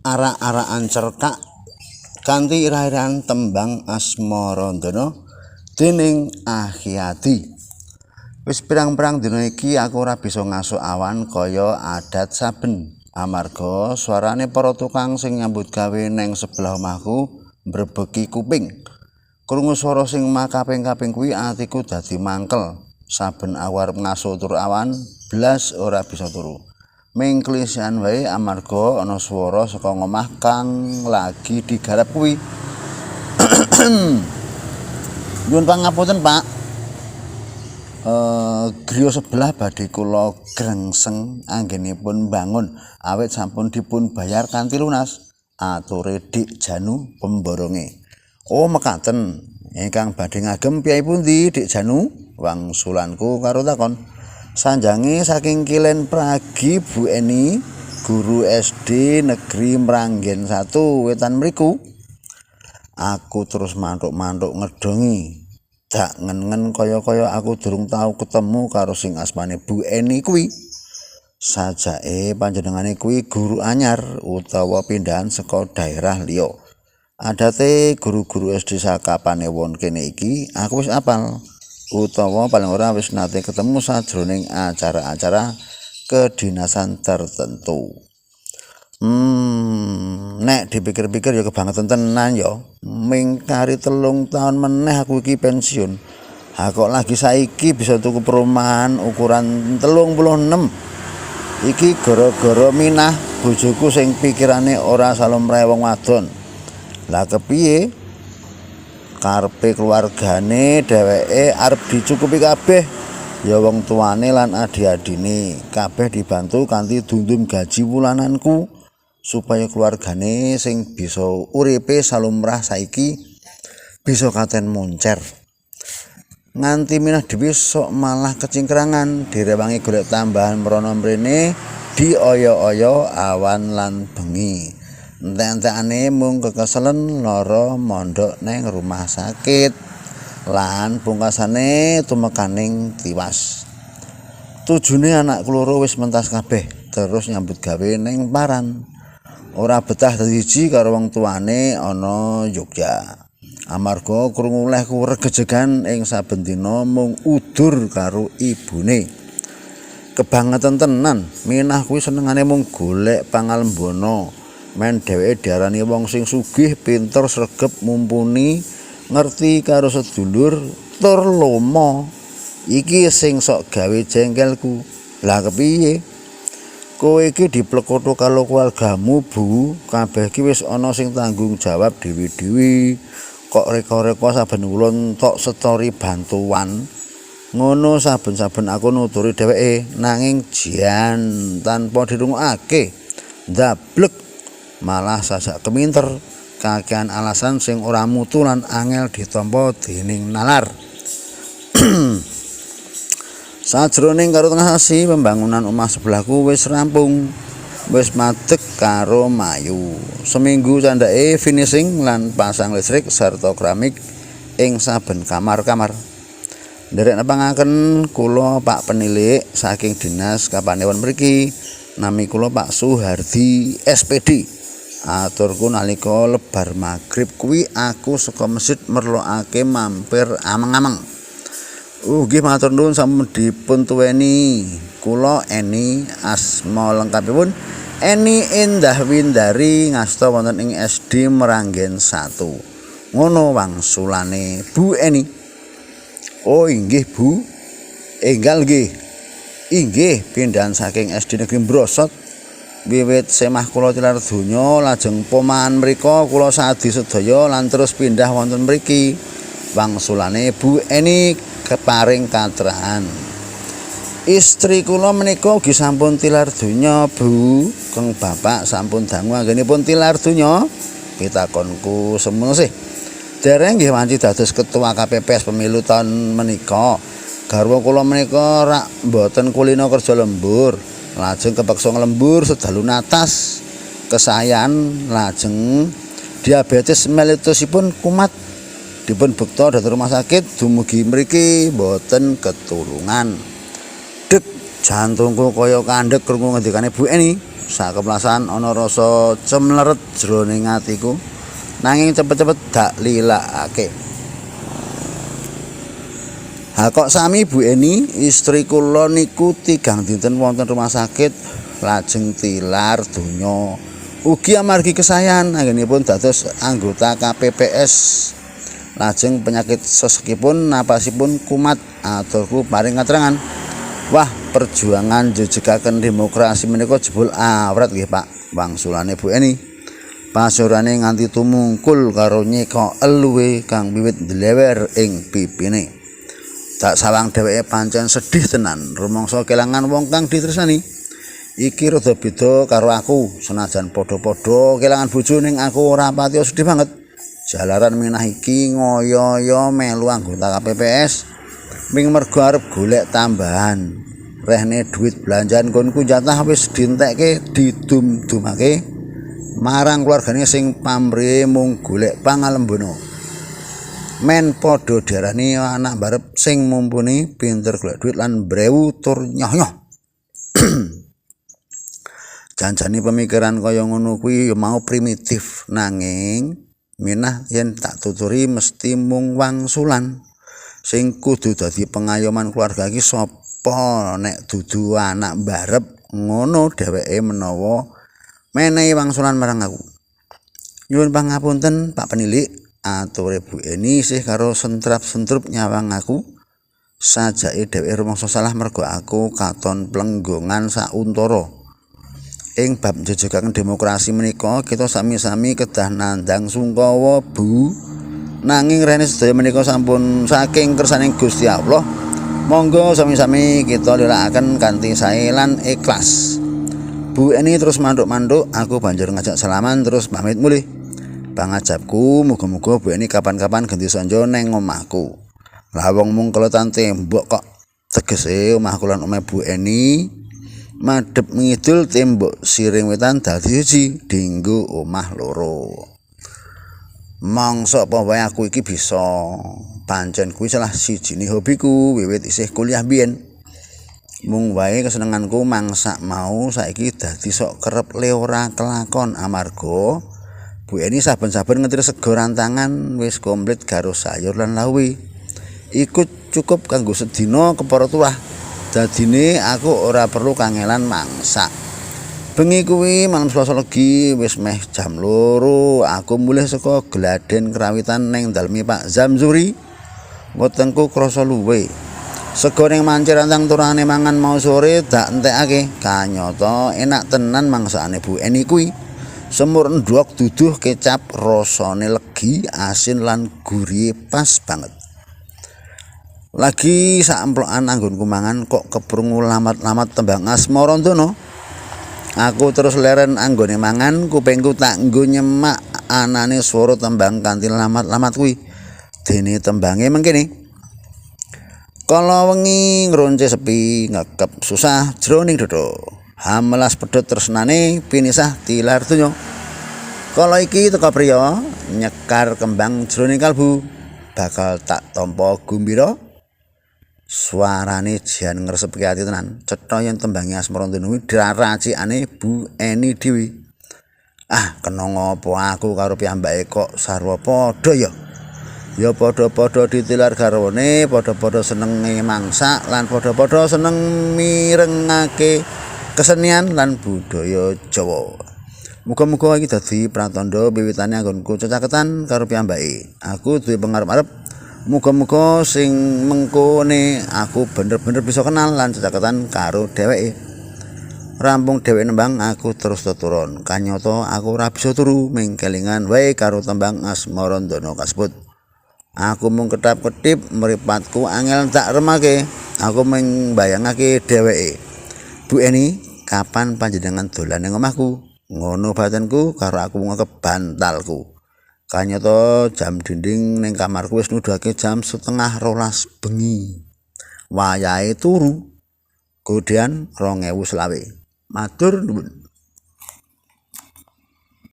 Arak-arakan cerkak kanthi irah-irahan tembang Asmarandana dening Akhyadi. Wis pirang-pirang dina iki aku ora bisa ngasuk awan kaya adat saben amarga suarane para tukang sing nyambut gawe neng sebelah omahku mbrebeki kuping. Krungu swara sing makaping-kaping kuwi atiku dadi mangkel. Saben aku arep ngasuh turu awan, blas ora bisa turu. Ming klisian wae amarga ana swara saka ngomah kang lagi digarap kuwi. Nyuwun pangapunten, Pak. Griya sebelah badhe kula grengseng anggenipun mbangun awit sampun dipun bayar kanthi lunas. Ature Dik Janu pemboronge. Oh, mekaten. Ingkang badhe ngagem piyai pundi, Dik Janu? Wangsulanku karo takon. Sanjange saking Kilen Pragi, Bu Eni, guru SD Negeri Mranggen 1 wetan mriku. Aku terus mantuk-mantuk ngedongi. Dak ngen-ngen kaya-kaya aku durung tau ketemu karo sing asmane Bu Eni kuwi. Sajake panjenengane kuwi guru anyar utawa pindahan saka daerah liya. Adate guru-guru SD sakapanewon kene iki aku wis apal utawa paling ora wis nate ketemu sajroning acara-acara kedinasan tertentu. Nek dipikir-pikir ya kebangetan tenan ya. Ming kari 3 taun meneh aku iki pensiun. Ha kok lagi saiki bisa tuku perumahan ukuran 36. Iki gara-gara Minah bojoku sing pikirane ora salumrahe wong wadon. Lah kepiye? Karepe keluargane dheweke arep dicukupi kabeh. Ya wong tuane lan adi-adine kabeh dibantu kanthi dundum gaji wulananku supaya keluargane sing bisa uripe salumrah saiki bisa katen moncer. Nganti Minah dhewe sok malah kecingkrangan direwangi golek tambahan mrono mrene dioyo-oyo awan lan bengi. Entek-entekane mung kekeselen lara mondok neng rumah sakit lan pungkasane tumekaning tiwas. Tujune anak loro wis mentas kabeh terus nyambut gawe neng paran. Ora betah dadi siji karo wong tuane ana Yogya. Amarga krungu lehku regejegan ing saben dina mung udur karo ibune. Kebangetan tenan, Minah kuwi senengane mung golek pangalembono. Men dheweke diarani wong sing sugih, pinter, sregep, mumpuni, ngerti karo sedulur, tur lomo. Iki sing sok gawe jengkelku. Lah kepiye? Kowe iki diplekoto karo keluargamu, Bu. Kabeh iki wis ana sing tanggung jawab dhewe-dhewe. Kok reka-reka saben wulan tok setori bantuan. Ngono saben-saben aku nuturi dheweke, nanging jan tanpa dirungokake. Ndablek malah sajak keminter kakean alasan sing ora mutu lan angel ditampa dening nalar. Sajroning karo tengah sasi pembangunan omah sebelahku wis rampung. Wis madeg karo mayu. Seminggu candhake finishing lan pasang listrik sarta keramik ing saben kamar-kamar. Nderek nepangaken kula Pak Penilik saking Dinas Kapanewon mriki. Nami kula Pak Suhardi SPD. Aturku nalika lebar magrib kuwi aku saka masjid merlokake mampir ameng-ameng. Nggih matur nuwun sampun dipun tuweni. Kula Eni, asma lengkapipun Eni Endah Windari, ngasta wonten ing SD Mranggen 1. Ngono wangsulane Bu Eni. Oh inggih Bu. Enggal nggih. Inggih pindahan saking SD Negeri Brosot. Wiwit semah kula tilar donya lajeng pomahan mriko kula sadi sedaya lan terus pindah wonten mriki. Wangsulane Bu Eni keparing katrahan. Istri kula menika ugi sampun tilar donya, Bu. Keng bapak sampun dangu anggenipun tilar donya? Pitakonku semono sih. Dereng nggih wanci dados ketua KPPS pemilu taun menika. Garwa kula menika rak mboten kulino kerja lembur. Lajeng kepeksa nglembur sedalu natas kesayan lajeng diabetes mellitusipun kumat dipun bekta dhateng rumah sakit dumugi mriki mboten ketulungan. Dek jantungku kaya kandhek krungu ngendikane Bu Eni. Sakeplasan ana rasa cemleret jroning atiku, nanging cepet-cepet dak lilakake. Ha kok sami Bu Eni, istri kula niku tigang dinten wonten rumah sakit lajeng tilar donya. Ugi amargi kesayan anggenipun dados anggota KPPS. Lajeng penyakit sesekipun napasipun kumat, aturku paring katerangan. Wah, perjuangan jejegaken demokrasi menika jebul awrat nggih, Pak. Wangsulane Bu Eni. Pasurane nganti tumungkul karo nyeka eluhe kang wiwit ndlewer ing pipine. Tak sawang dheweke pancen sedih tenan rumangsa kelangan wong kang ditresnani. Iki rada beda karo aku, senajan padha-padha kelangan bojo ning aku ora patiya sedih banget. Jalaran Minah iki ngoyo-oyo melu anggota KPPS ming mergo arep golek tambahan. Rehne duit belanjaan konku jatah wis dientekke didum-dumake marang keluargane sing pamrihe mung golek pangalembono. Men padha diarani anak barep sing mumpuni, pinter golek duit lan brewu tur nyoh-nyoh. Janjane pemikiran kaya ngono kuwi ya mau primitif, nanging Minah yen tak tuturi mesti mung wangsulan. Sing kudu dadi pengayoman keluarga iki sapa nek dudu anak barep, ngono dheweke menawa menehi wangsulan marang aku. Nyuwun pangapunten, Pak Penilik, ature Bu Eni isih karo sentrap-sentrup nyawang aku. Sajake dheweke rumangsa salah mergo aku katon plenggongan sauntara. Ing bab njejegaken demokrasi menika kita sami-sami kedah nandhang sungkawa, Bu. Nanging rene sedaya menika sampun saking kersaning Gusti Allah. Monggo sami-sami kita lirakaken kanthi sae lan ikhlas. Bu Eni terus mantuk-mantuk, aku banjur ngajak salaman terus pamit mulih. Pangajapku muga-muga Bu Eni kapan-kapan ganti sonjo neng omahku. Lah wong mung keletan tembok kok. Tegese omahku lan omahe Bu Eni madhep ngidul, tembok siring wetan dadi siji dinggo omah loro. Mangsa apa wae aku iki bisa. Pancen kuwi salah sijine hobiku wiwit isih kuliah biyen. Mung wae kesenenganku mangsak mau saiki dadi sok kerep le ora kelakon amarga Bu Eni saben-saben ngetri sego rantangan wis komplit karo sayur lan lawuhe. Iku cukup kanggo sedina kepara tuah. Dadine aku ora perlu kangelan mangsak. Bengi kuwi malam Selasa Legi wis meh jam 2 aku mulih saka Gladen Krawitan ning daleme Pak Zamzuri. Wetengku krasa luwe. Sego ning mancir rantang turahane mangan mau sore dak entekake. Kanyata enak tenan mangsakane Bu Eni kuwi. Semur endhog duduh kecap rasane legi, asin lan gurihe pas banget. Lagi samplokan anggonku mangan kok keprungu lamat-lamat tembang Asmarandana. Aku terus leren anggone mangan, kupingku tak nggo nyemak anane swara tembang kanthi lamat-lamat kuwi. Dene tembange mengkene. Kala wengi ngronce sepi, ngekep susah jroning dada. Hamelas pedhot tresnane pinisah tilar donya. Kala iki teka priya nyekar kembang jroning kalbu, bakal tak tampa gumbira. Suarane jan ngresepke ati tenan. Cetha yen tembange Asmarandana kuwi racikane Bu Eni dhewe. Ah, kena ngopo aku karo piyambake kok sarwa padha ya? Ya padha-padha ditilar garwane, padha-padha senenge mangsak lan padha-padha seneng mirengake kesenian lan budaya Jawa. Muga-muga iki dadi pratandha wiwitane anggonku cecaketan karo piyambake. Aku duwe pengarep-arep muga-muga sing mengkone aku bener-bener bisa kenal lan cecaketan karo dheweke. Rampung dheweke nembang, aku terus teturon. Kanyata aku ora bisa turu ming kelingan wae karo tembang Asmarandana kasebut. Aku mung ketap-ketip, mripatku angel tak remake. Aku mung mbayangake dheweke. Bu Eni, kapan panjenengan dolan ning omahku? Ngono batinku karo aku ngekep bantalku. Kanyata jam dinding ning kamarku wis nuduhake jam 11.30 bengi. Wayahe turu. Godean 2025. Matur nuwun.